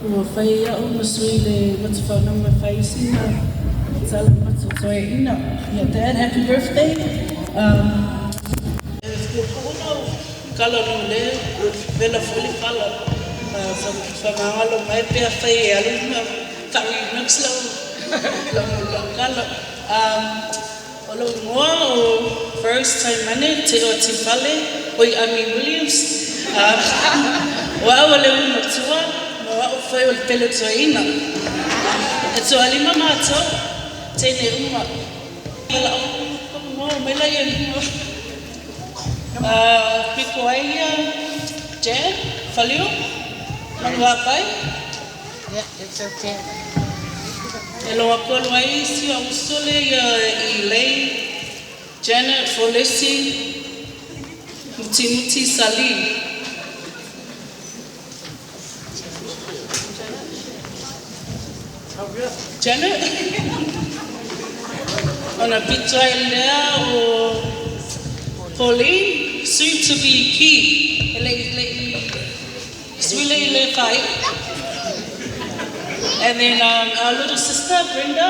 Ua fai a'u ma sui le matufaunama fai sina tala matutoeina. Yeah, Dad, happy birthday. Kala no le vela foli kala. Whamangalo mai pea fai e alu ma remix lau lau lau kala. O lo ingoa o First Time Mane Te O Tifale oi Ami Williams. O au o le ui matua ma o au foi o le pele toeina. E toalima mātou, teine uma. Wala o mo mai la ia lima. Piko ai ia Jan, Faliu, Manuapai. Yeah, it's okay. E loa kolu ai si o usole ia i lei Janet Folesi Muti Muti Sali. Janet? Ona pito ai lea o Pauline, soon to be Ki. E le le sui le le kai. And then our little sister, Brenda.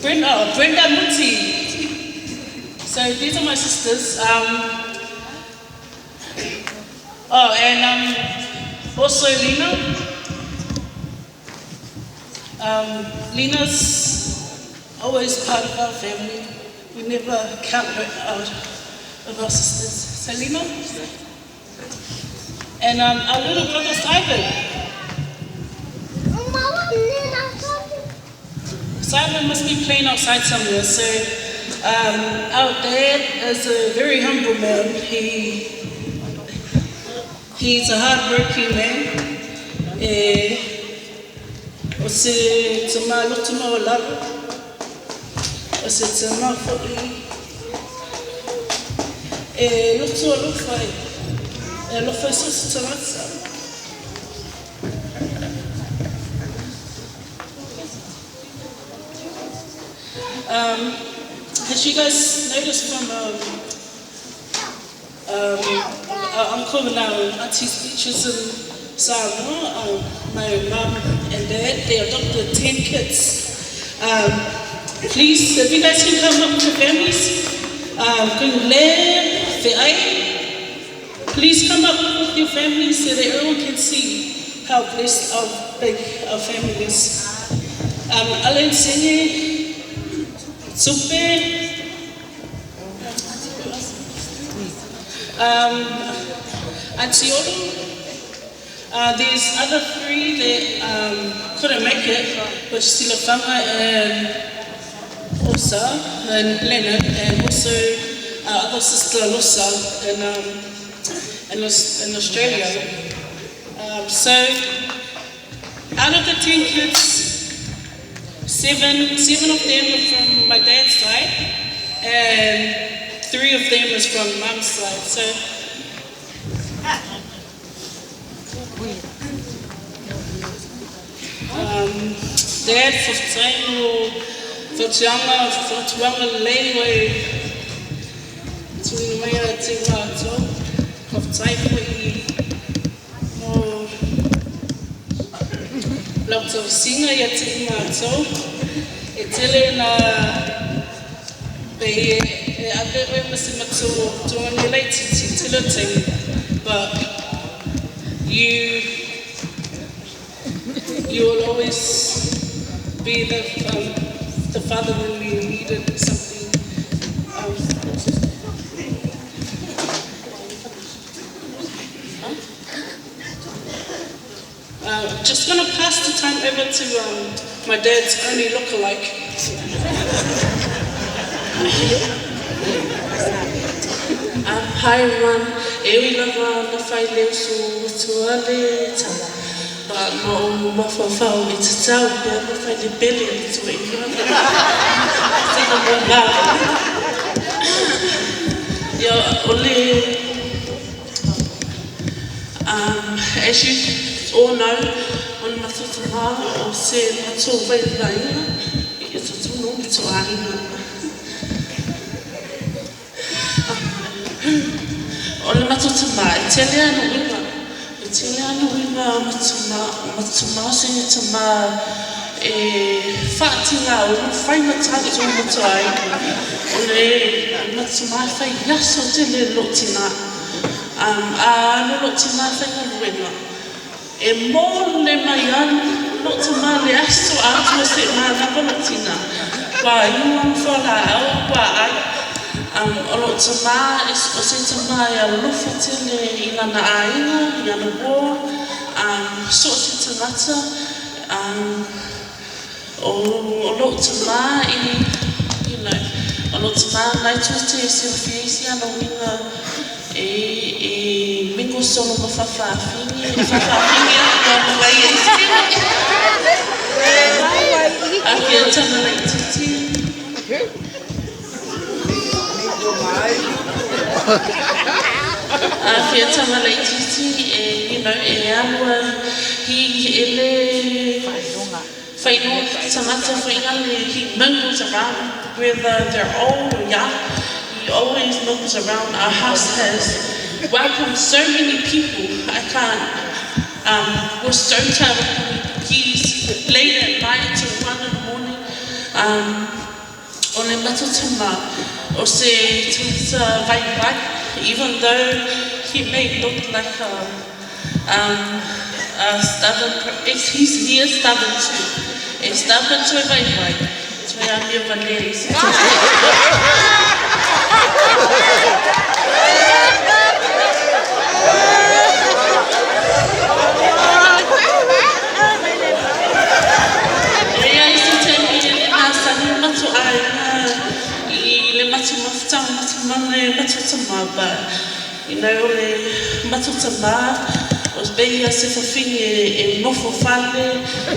Brenda, oh, Brenda Muti. So these are my sisters. Oh, and also Lena. Lena's always part of our family. We never count her out of our sisters. So Lena. And our little brother Simon. Simon must be playing outside somewhere. So our dad is a very humble man. He's a hard-working man. E, o se te malotu ma o lalo. O se te mafoi. E lotu o lofai. E lofai so se tangata. As you guys noticed from our uncle and our auntie speeches in Samoa, my mum and dad, they adopted 10 kids. Please, if you guys can come up with your families, please come up with your families so that everyone can see how blessed our big our family is. Alan Senge, Tupe, Auntie Olu. There's other three that couldn't make it, which is Tilafanga and Osa and Leonard, and also our other sister Losa in Australia. So out of the 10 kids, seven of them are from my dad's side, and 3 of them is from mum's side. So Dad, whataino, whatuanga, whatuanga lei wai tuina mai a te mātou. Whatai i mo lau tausinga ia te mātou. E tele na pe e ave oe ma se matu tunga ni lei titi tele taimi. But you will always be the father when we needed something. Just gonna pass the time over to my dad's only lookalike. Hi everyone, e ui lava na whai leo so matua le tala. But ma o mawhawhau i te tau pea ma whai le pele le tua i ngā. Tēnā mo ngā. Ia, o le. As you all know, o le matutanga o se matua wai lainga, i e tutu no matua ahinga. O le matou tama, e tele ana uiga, e tele ana uiga o matou tama o se tama e faatiga ua mafai ona tatou matuaina. O le matou tama e fai aso tele i lou tina. A alu lou tina e faigaluega, e mole mai alu lou tama le aso atoa seia manava lou tina. Ua inu ana fualaau, ua ai. O lou tama, o se tama e alofa tele i lana aiga, i ana uo, so o se tagata. O lou tama i, o lou tama nai tou te silafia isi ana uiga e mingle solo ma faafafine, faafafine ma mai e isi. A fia tama laitiiti. A fia tama laitiiti e, e alu a hi e le whainua tagata whaingale, he mingles around whether they're old or young. He always mingles around. Our house has welcomed so many people. I can't, we're so tired of keys late at night till 1 in the morning. O le matou tama, o se tagata vaivai, even though he may look like a stubborn, he is stubborn too. E stubborn toe vaivai, toe amio valea i se E ai se taimi e le masani o matou aiga i le matou mafutaga ma le matou tama, but o le matou tama o pei ia se fafine e nofo fale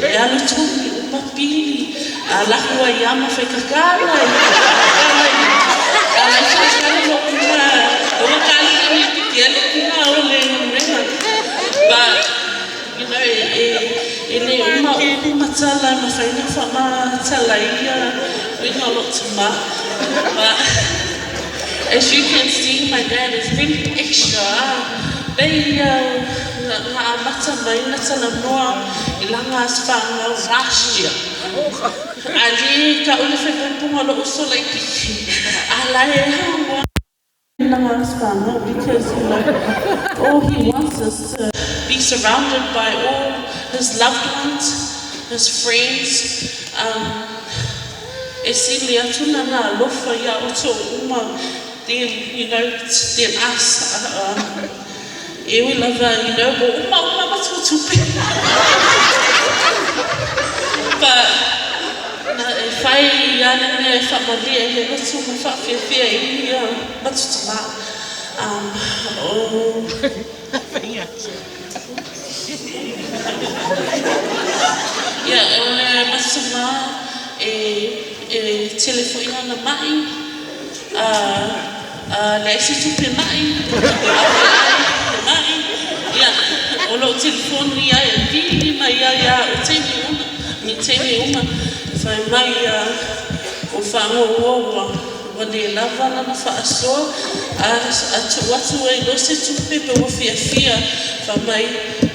e alu togi uma pili a lahu ai ama fai kakala i ala i whakakala lo kuma o kali ni piki ale kuma o le galuega. But e le uma upu matala mafai na faamatala ia uiga o lou tama. But as you can see, my dad is very extra. Pei ia na amata mai na talanoa i laga aso fanau last year. Ali ka ule whaipapunga lo uso laitiiti. A lae haua laga aso fanau because all he wants is to be surrounded by all his loved ones, his friends. E sili atu lana alofa ia outou uma than us. E ui lava, ua uma uma matou tupe. But na e fai ana mea e faamalie ai le loto ma faafiafia ai ia matou tama. O Ia, o le matou tama e tele foi ana mai, leai se tupe mai, a mai, ia, o lou telefoni ai e pili mai ai a o taimi uma, ni taimi uma, fai mai o faagougoua, ua le lava lana faasoa, a tuu atu ai loa se tupe pe ua fiafia, fai mai,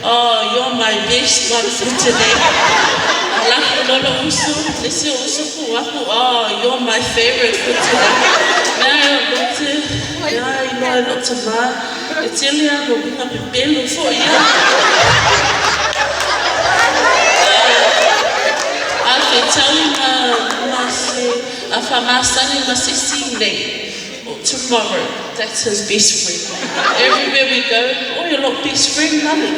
"Oh, you're my best one for today." Alafo loa lou uso, le isi uso tuu aku, "Oh, you're my favorite for today." Mea e o lote, mea iloa e lou tama, e tele ana uiga pepelo foi ia. A fetaui ma se, a faamasani ma se isi nei. Tomorrow, that's his best friend. Everywhere we go, "Oh, you're not best friend, Lali."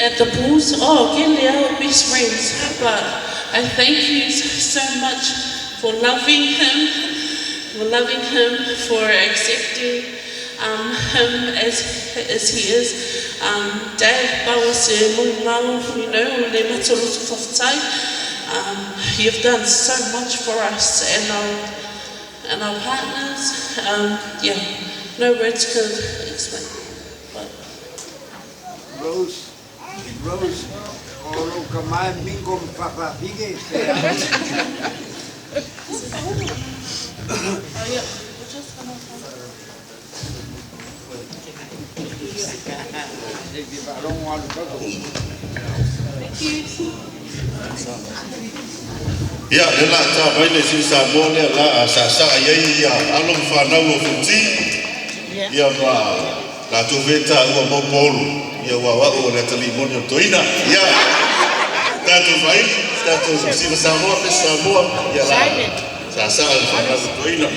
At the pools, "Oh, get our best friends." But I thank you so much for loving him, for accepting him as he is. Dad, pau o se molimau, o le matou loto faafetai. You've done so much for us and our partners. Yeah, no words could explain. But Rose, Rose, o lou tama e mingo ma faafafine. Oh yeah, we're just gonna. Se i fia faalogo alu i fafo. Ia, lea la a ta mai le sui Samoa lea la a saasaa i ai ia alo ma fanau o Futi, ia ma latou foi e taua mo Polo, ia ua o a'u o le atalii moni o le toeaina. Ia, tatou faaili, tatou siva Samoa, pese Samoa, ia la saasaa le fanau o toeaina.